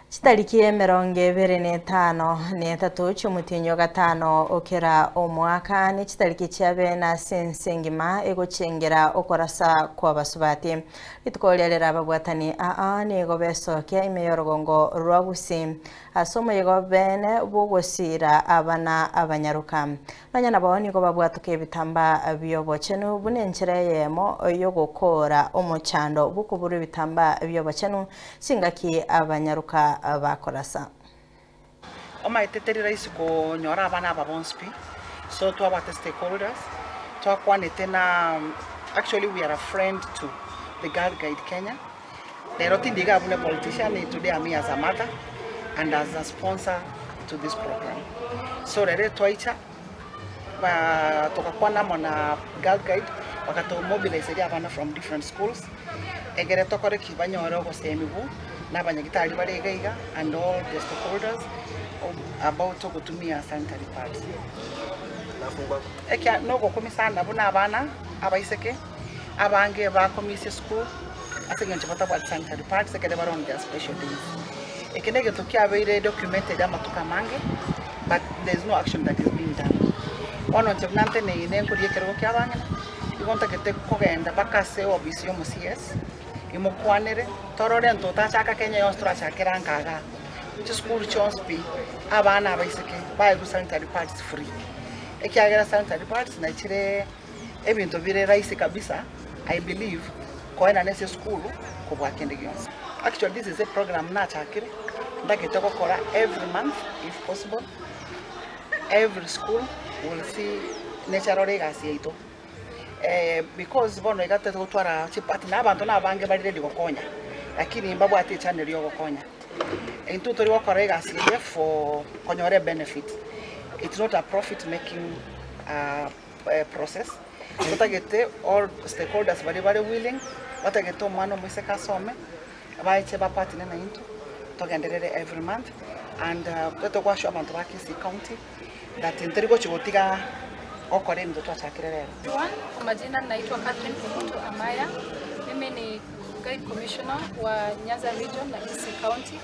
Chitariki 23 chi'omotienyi o gatano o kera omwaka nechitariki chiabe ase ense engima egochengera okorasa kw'abasubati. Rituko riria rirababwatani aa nigo besokia ime y'orogongo rwa Gusii ase omoyega bene bw'ogosiira abana abanyaroka. Nonya nabo nigo babwatoka ebitambaa bi'obochenu buna enchera eyemo y'ogokoora omochando bw'okoburwa ebitambaa bi'obochenu Chingaki abanyaroka bakorasa. Omanyete teri rahisi konyora abana aba bonsi pi, so twabwate stakeholders, twakwanete na actually we are a friend to the Girl Guide Kenya, rero tindi iga abuna politician, today I'm here as a mother and as a sponsor to this program. So rero twaicha ba togakwana amo na Girl Guide bagatomobiliseria abana from different schools. Ekere tokore ki banyore ogosemigwa na abanyagitari bare iga iga and all the stakeholders about ogotumia sanitary pads. Ekia nogokumia sana buna abana abaiseke abange bakomisia esukuru ase eng'encho batabwati sanitary pads ekere bare on their special days. Eke na egento kiabeire documented amatuko amange but there is no action that is being done. Bono inche buna nteneine nkoria ekerogo kia abang'ina. Igo ntagete kogenda mpaka ase ofisi y'omo CS, imokwanere, torore ntotachaka Kenya yonsi torachakere anka igaa, chisukuru chionsi pi, abana abaiseke baegwe sanitary pads free, ekiagera sanitary pads nachire ebinto bire rahisi kabisa I believe koenana ase esukuru kobua kende gionsi. Actually this is a program nachakire, ntagete gokora every month if possible. Every school will see nature arore egasi yaito because bono iga totogotwara chipati na abanto na abange bare ready gokonya lakini mbabwate echannel ya ogokonya. Intwe tori gokora egasi eye for konyora ebenefit, it's not a profit making process, totagete all stakeholders baria bare willing, batagete omwana omoiseke asome. Baeche bapatane naintwe togenderere every month and togoassure abanto ba Kisii county that ntori gochi gotiga gokora ebinto twachakire rero. Everyone, kwa majina naitwa Catherine Kemunto Amaya. Mimi ni Guide Commissioner wa Nyanza Region na Kisii County.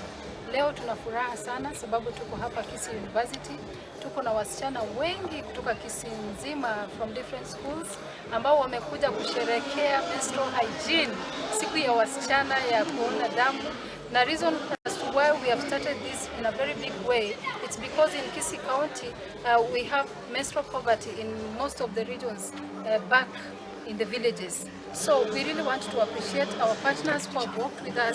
Leo tuna furaha sana sababu tuko hapa Kisii University. Tuko na wasichana wengi kutoka Kisii nzima from different schools ambao wamekuja kusherekea menstrual hygiene, siku ya wasichana ya kuona damu. Na reason as to why we have started this in a very big way, it's because in Kisii County we have menstrual poverty in most of the regions back in the villages. So we really want to appreciate our partners who have worked with us.